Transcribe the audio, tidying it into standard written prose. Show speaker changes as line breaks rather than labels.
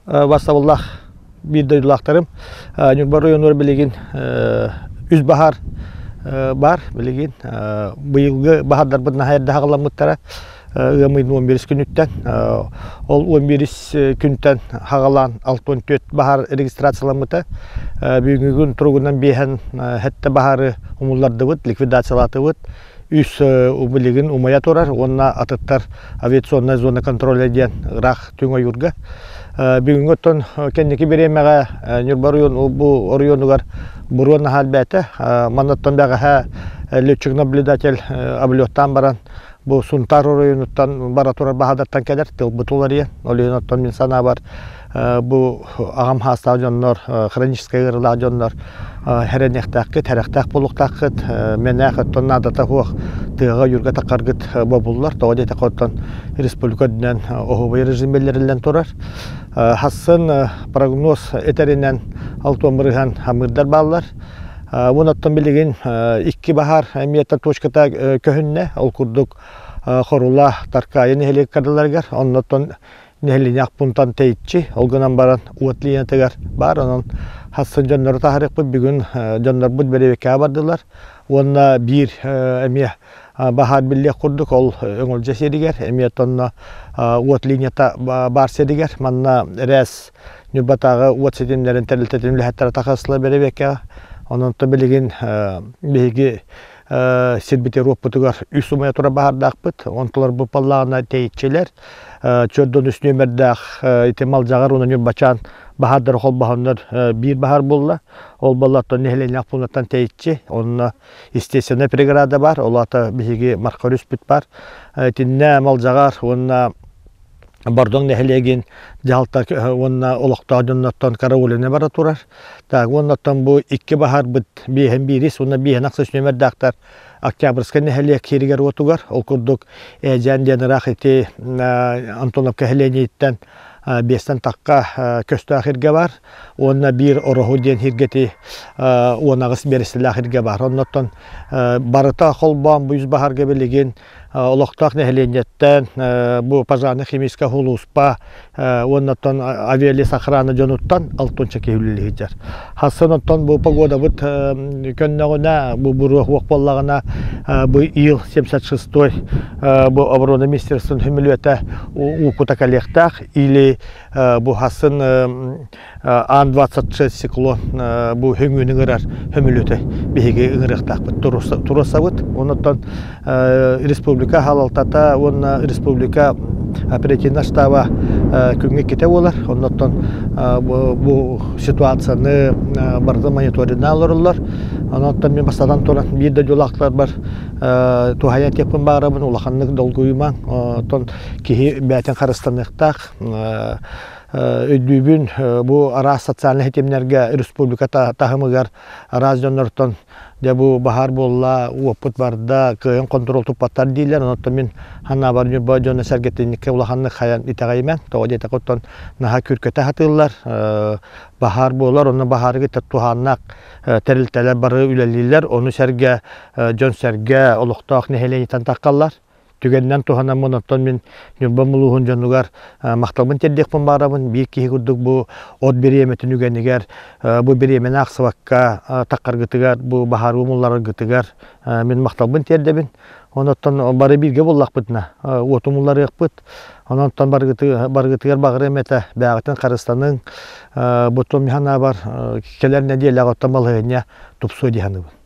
Бастабыллаах биир дойдулаахтарым Ньурба оройуонугар билигин үс баһаар баар билигин быйылгы баһаардарбыт наһаа эрдэ хаҕаламмыттара ыам ыйын 11 күнүттэн ол 11 күнтэн хаҕалаан 64 баһаар регистрацияламмыта бүгүҥҥү күн туругунан биэһэн сэттэ баһаары умуллардыбыт ликвидациялаатыбыт үс билигин умайа турар уонна атыттар авиационная зона контроля диэн ыраах түҥ ойуурга. Бүгүҥҥү оттон кэнники бириэмэҕэ Ньурба оройуон бу оройуонугар буруо наһаа элбээтэ. Маннаттан бэҕэһээ летчик-наблюдатель облеттаан баран бу Сунтаар оройуонуттан бара турар баһаадартан кэлэр тылбыт уларыйан. Ол иһин оттон мин санаабар бу аҕам хаастаах дьоннор, хроническай ыарыылаах дьоннор хэрэниэхтээххит, сэрэхтээх буолуохтааххыт, мэнээх оттон наадата суох тыаҕа ойуурга таххаргыт бобуллар. Тоҕо диэтэххэ оттон республика үрдүнэн оһуобай режим биллэриллэн турар. Хассын прогноз этэринэн алтуон бырыһан хамыырдар бааллар. Уон оттон билигин икки баһаар эмиэ точката көһүннэ. Ол курдук Хорула Таркаайы нэһилиэк кардаларыгар, оннуттан нэһилиэнньээх пунтан тэйиччи, ол гынан баран уот линиятыгар баар, онон хассын дьоннору таһаарыахпыт. Бүгүн дьоннорбут бэрэбиэркэҕэ бардылар уонна биир эмиэ баһаар биллиэх курдук ол Өҥөлдьө сиригэр, эмиэ онно уот линията баар сиригэр, манна РЭС Ньурбатааҕы уот ситимнэрин тэрилтэтин үлэһиттэрэ тахсылар бэрэбиэркэҕэ. Онон билигин биһиги сирбитигэр-уоппутугар үс умайа турар баһаардаахпыт. Онтуларбыт буоллаҕына тэйиччилэр. Чөрдөн үс нүөмэрдээх ити Малдьаҕар уонна Ньурбачаан баһаардары холбоһоннор биир баһаар буолла. Ол буолла оттон нэһилиэнньээх пуунаттан тэйиччи. Онно естественная преграда бар. Ол аата биһиги Марха өрүспүт бар. Итиннэ Малдьаҕар уонна Бордоҥ нэһилиэгин дьаһалта уонна олохтоох дьонноттон караулина бара турар. Так, уоннаттан бу икки баһаарбыт биэһин биирис уонна биэһин ахсыс нүөмэрдээхтэр Октябрьскай нэһилиэк кииригэр уотугар. Ол курдук Ээдьээн диэн ыраах ити Антоновка нэһилиэнньиттэн биэстэн тахха көстөөх иргэ бар. Уонна биир Ороһу диэн иргэти 18 биэрэстэлээх иргэ бар. Оннуттан барыта холбоон бу үс баһарга билигин олохтоох нэһилиэнньэттэн бу пожарно-химическай сулууспа уонна оттон авиалесохрана дьонуттан алтынча киһи үлэлии сылдьар. Хассын оттон бу погодабыт көннөҕүнэ, бу буруо суох буоллаҕына, бу Ил-76 бу оборона министерствотын сөмөлүөтэ уукута кэлиэхтээх или бу хассын Ан-26 циклон бу хөҥүүнү ыҥырар хөмүлүтэ биһиги ыҥырыахтаахпыт туруорсабыт. Онон республика халалтата уонна республика оперативнай штаба күҥҥэ иккитэ буолар. Оннуттан бу ситуацияны барытын мониторинна олороллор. Онон мин бастатан туран биир да дьулаахтарбар туһайан этиэхпин баҕарабын улаханнык долгуйумаҥ. Оттон киһи бэйэтин харыстаныахтаах. Өйдүүбүн, бу араас социальнай ситимнэргэ республика таһымыгар араас дьоннортон дьэ бу баһаар буолла, уоппут барда, кыайан хонтуруол туппаттар дииллэр. Онон мин санаабар Ньурба дьоно сэргэтинниккэ улаханнык хайан итэҕэйимэн. Тоҕо диэтэххэ оттон наһаа күркэтэ сатыыллар. Баһаар буолар, онно баһаарга туһааннаах тэрилтэлэр бары үлэлииллэр. Ону сэргэ дьон-сэргэ олохтоох нэһилиэнньэтэн таххаллар. Түгэнинэн туһанаммын, оттон мин Ньурбам улууһун дьонугар махталбын тиэрдиэхпин баҕарабын. Биир киһи курдук бу от бириэмэтин үгэнигэр, бу бириэмэни аахсыбакка таххаргытыгар, бу баһаарыы умуллараргытыгар мин махталбын тиэрдэбин. Онон бары бииргэ буллахпытына, уоту умулларыахпыт. Онон барыгытыгар баҕарыам этэ, бэйэҕитин харыстаныҥ. Бу мин санаабар, кэлэр нэдиэлэҕэ оттон балаһыанньа тупсуо дии саныыбын.